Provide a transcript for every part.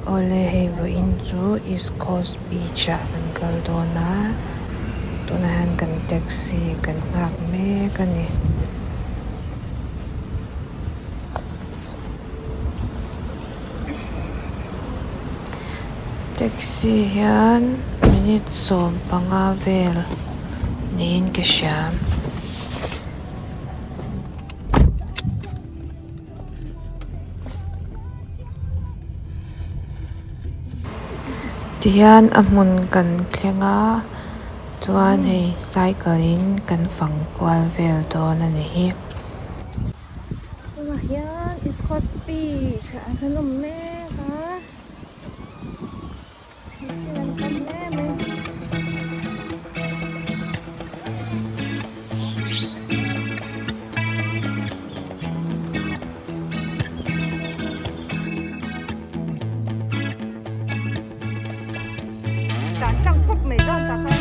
Awle hei vawiin chu east coast beach ah kan kal dawn a tunah hian kan taxi kan nghak mek a ni. Taxi hian minute 15 vel niin ka hria. Tihian a hmun kan thleng a chuan hei cycle in kan fang kual vel dawn a ni hi. Tunah hian East Coast Beach ah kan awm mek a. Mihring an tam hle mai. Tlan tlang pawp mai dawn tak a.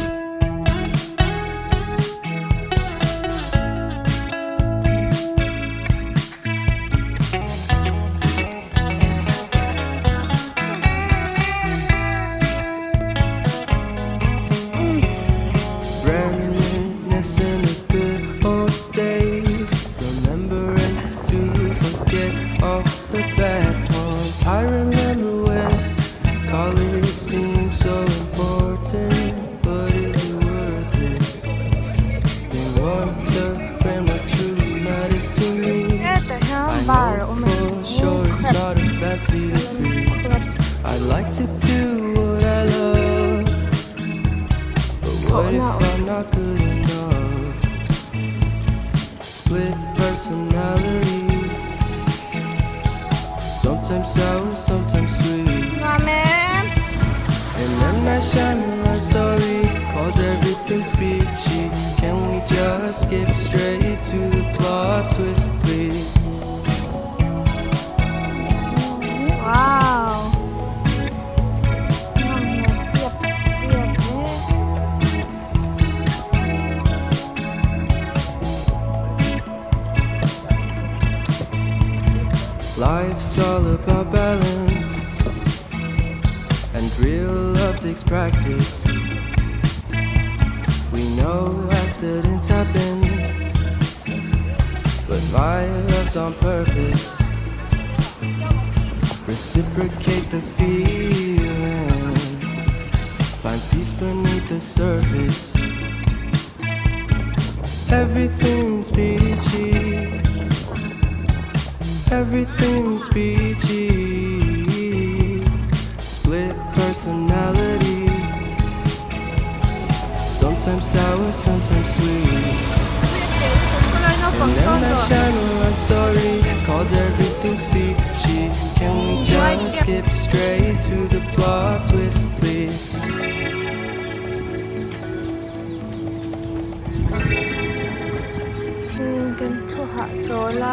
Reminiscing the good old days, remembering to forget all the bad ones. I remember when college seemed so important, but is it worth it? They wondering what truly matters to me. Hetah hian I bar a know awm a for sure it's not a fancy degree. I like to do what I love. But what if I'm not good enough? Split personality. Sometimes sour, sometimes sweet. Nuam em. And M. Night Shyamalan story called Everything's Peachy. Can we just skip straight to the plot twist, please? Wow. Nuam hmel piap piap hle. Life's all about balance, and real love takes practice. We know accidents happen, but my love's on purpose. Reciprocate the feeling, find peace beneath the surface. Everything's peachy. Everything's peachy. Split personality. Sometimes sour, sometimes sweet. And M. Night Shyamalan story called Everything's Peachy. Can we just skip straight to the plot twist, please? Kan thu hahchawl a.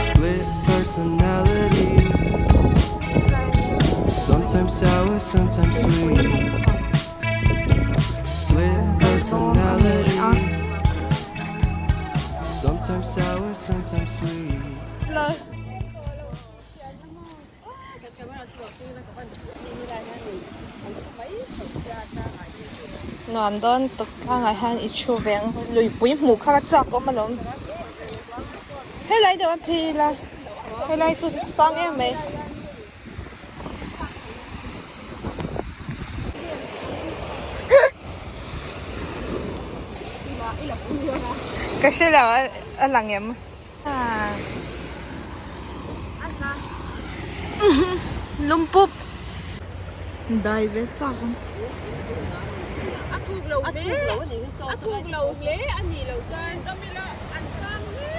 Split personality. Sometimes sour, sometimes sweet. Split personality. Sometimes sour, sometimes sweet. Nuam dawn tuk tlangah hian i thu ve ang luipui hmuh kha ka chak awm alawm helai deuh a phei ila helai chu sang em mai. Ka hre lo a lang em. Lungpup dai ve chak ang. A thuk lo hle a thuk lo hle a nih loh chuan an sang hle.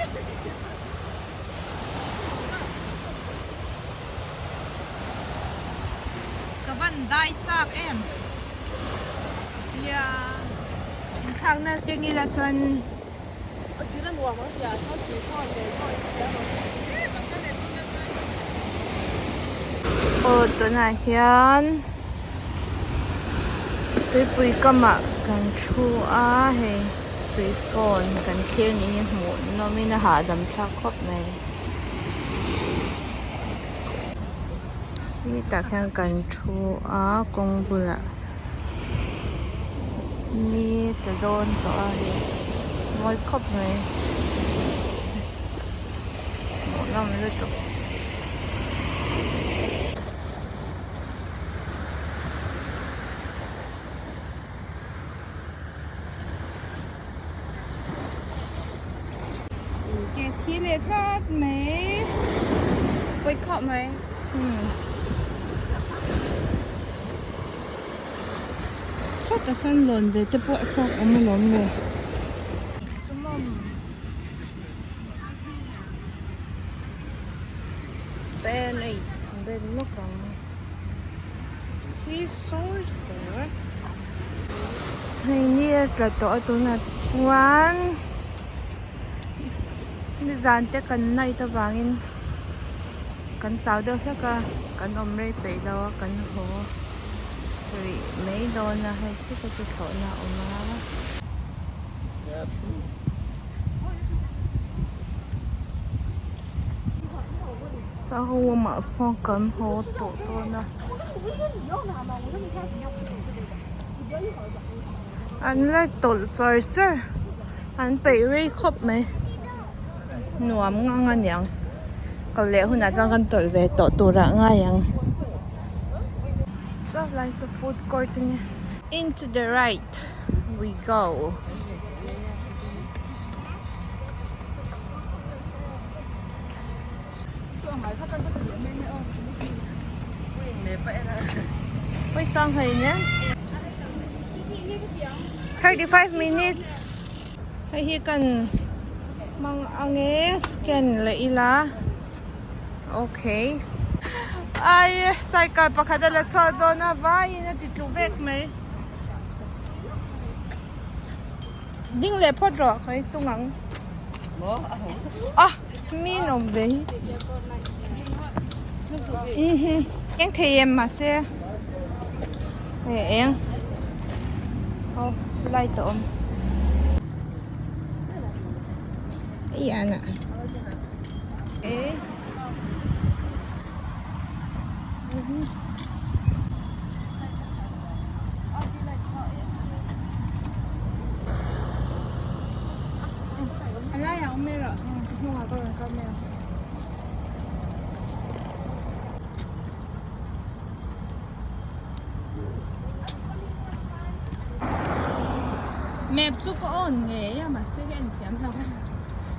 Ka van dai chak em. Yeah. Inthlakna keng ila chuan Aw tunah hian tuipui kamah kan thu a hei tui fawn kan thlir ni hi hmuh nawmin a hahdam thlak khawp mai hetah khian kan thu a kawng bulah. Ni tla dawn tawh a hei mawi khawp mai hmuh nawm lutuk. Ke thi leh tlat mai pawi khawp mai. Sawta sawn lawn ve te pawh a chak awm alawm le. Ben ei ben lawk ang. Thi sawi sawi. Hei ni a tla tawh a tunah chuan nizan te kan night avangin kan chau deuh hlek a kan awm rei peih lo a kan haw rih mai dawn a hei khita chu thlawhna a awm a. Sahuamah sawn kan haw tawh dawn a an la tawlh char char an peih rei khawp mai nuam ngang a niang kal leh hunah chuan kan tawlh ve tawh turah ngai ang saw lai saw food court a nia into the right we go. 35 minutes hei hi kan hmang ang e scan leh ila okay ai cycle pakhat a la chhuak dawn a vaiin a ti tlu vek mai ding leh phawt rawh ka tung ang ah mi an awm ve hi eng thei em mahse hei eng aw light a awm ei ana eh. A laiah awm mai rawh ka hnungah ka rawn kal mai ang. Map chu ka on ngei a mahse ka en thiam lo a.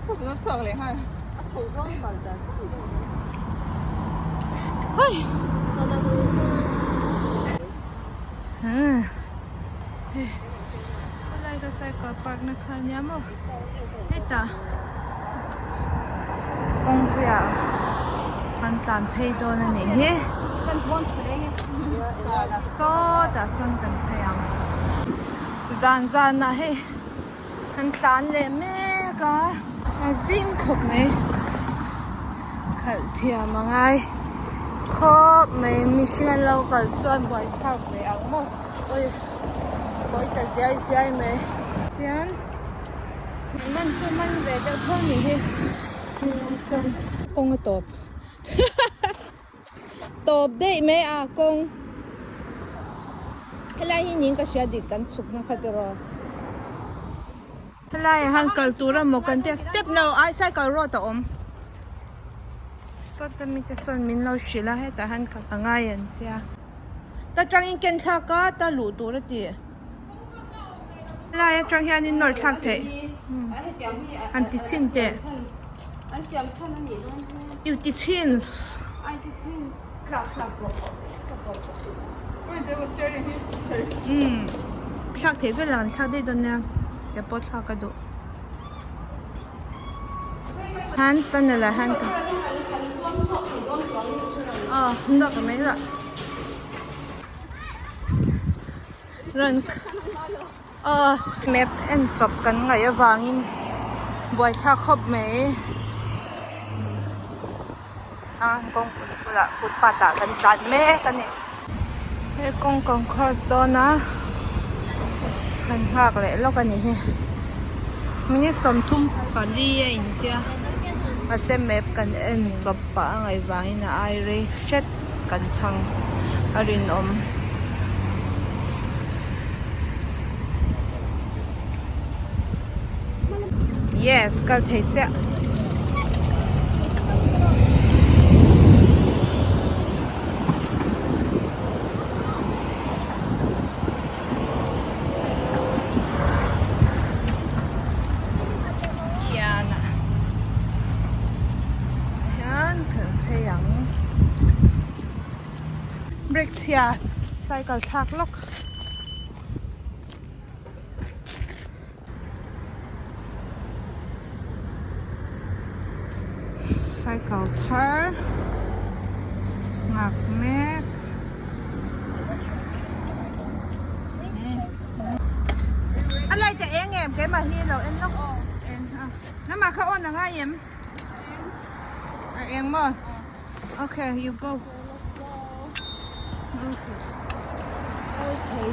Ka zun a chhuak leh nghal. A tho zawng bal dan dan dawn. Hoi. Hmm. Hei. Helai ka cycle park na kha nia maw. Hetah kawngpuiah kan tlan phei dawn a nih hi. Sawtah sawn kan phei ang. Zan zanah hei. Kan tlan leh mek a, a zim khawp mai. Khalh thiam a ngai khawp mai mihring an lo kal chuan buai thlak ve ang maw awi kawi ta ziai ziai mai. Tian man chu man ve deuh tho a nih hi chuan kawng a tawp tawp daih mai a kawng helai hi niin ka hria dik kan chhuk na kha tiraw helai ah hian kal tur emaw kan tia step lo ai cycle road a awm sawta mite sawn min lo hrilh a hetah hian kal a ngai an tia ta tangin ken thlak a ta luh tur a ti helai atang hianin nawr thlak theih an ti chhin teh. Utensils. Umm thlak theih vel ang thlak daih dawn nia ke pawh thlak ka duh han tunnel ah hian ka aw dawk mai lah rawn. Aw map en chawp kan ngaih avangin buaithlak khawp mai a kawngpui bulah footpath ah kan tlan mek a ni. He kawng kan cross dawn a kan nghak leh lawk a ni hi minute 34 a intia mahse map kan en chawp pah a ngaih vangin a ai rei hret kan thang a rinawm. Yes kal thei chiah. Hian kan phei ang brake chhia cycle thlak lawk. Cycle thar nghak mek. A light a eng em keimah hi lo en lawk eng a namah kha on a ngai em a eng maw okay you go okay okay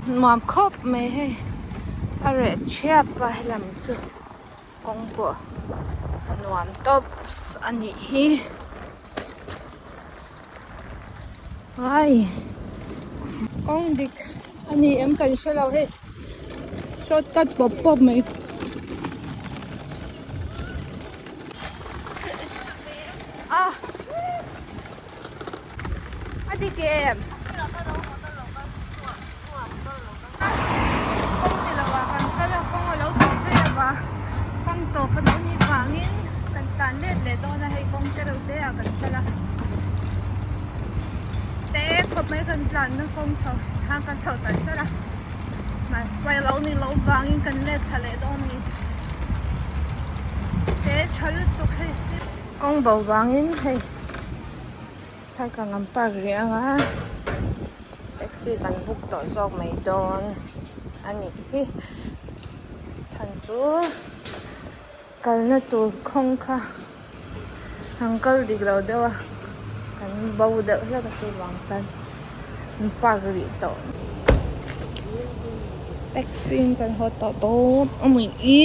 Nuam khawp mai hei a reh thiap a helam chu kawng pawh a nuam tawp a nih hi ai kawng dik a ni em kan hre lo hei short cut pawp pawp mai. A a dik em kawng ni lo ah kan kal a kawng a lo tawp daih a va kawng tawp a lo nih vangin kan tlan let leh dawn a hei kawng te reuh te ah kan kal a te khawp mai kan tlanna kawng chho khan kan chho char char a mahse a lo ni loh vangin kan let thla leh dawn a ni te tha lutuk hei. Kawng bo vangin hei cycle an park rih ang a taxi kan book tawh zawk mai dawn a nih hi chhan chu kalna tur khawng kha an kal dik lo deuh a kan bo deuh hlek a chuvang chuan an park rih tawh taxi in kan haw tawh dawn a ni hi.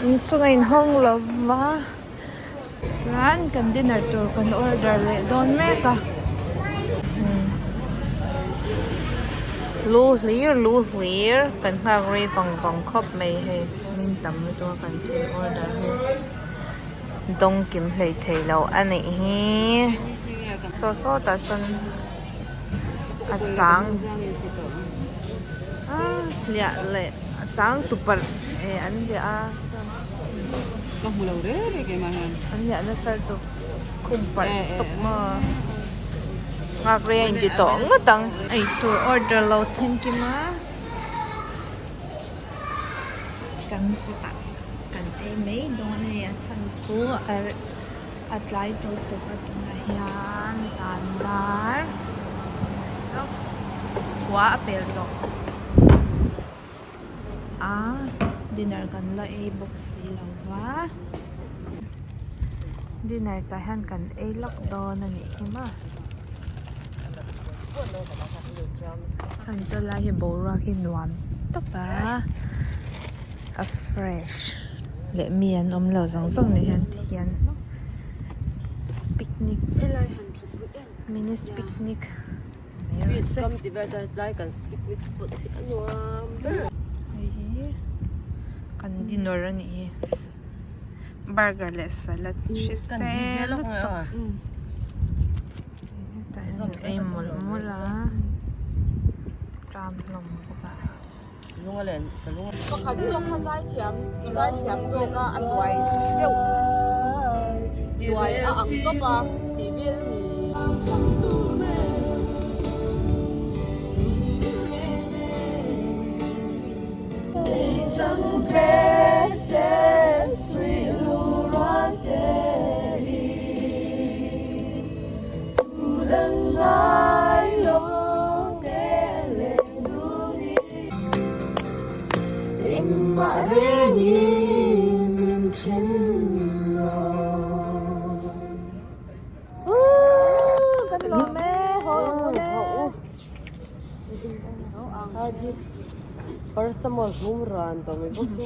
Inchung a inhawng lo va chuan kan dinner tur kan order leh dawn mek a lu hlir lu hlir kan nghak rei vang vang khawp mai hei min tam lutuk a kan thil order hi. Dawng kim hlei thei lo a nih hi. Saw saw tah sawn a chang a hliah leh a chang tuparh eh an hliah a an hliah nasa lutuk khum parh tawp maw nghak rei a inti tawh ngawt ang. Eitur order lo thleng kim a. Kan kan ei mai dawn a ni a chhan chu a tlai tawh bawk a tunah hian dan dar khua a pel tawh a dinner kan la ei bawk si lo va dinner tah hian kan ei lawk dawn a nih hi maw. Chhan chu lai hi boruak hi nuam tawp a a fresh leh mi an awm lo zawng zawng nen hian ti hian picnic mini picnic hei hi kan dinner a nih hi burger leh salad hrisel lutuk. Hetah hian an ei mawlh mawlh a tram hlawm bawk a. Pakhat zawk kha zaithiam zaithiam zawk a a tuai deuh tuai a ang tawp a tih vel ni. Kan lawm e haw ang u le. Paracetamol hum ran tawh mai bawk chu.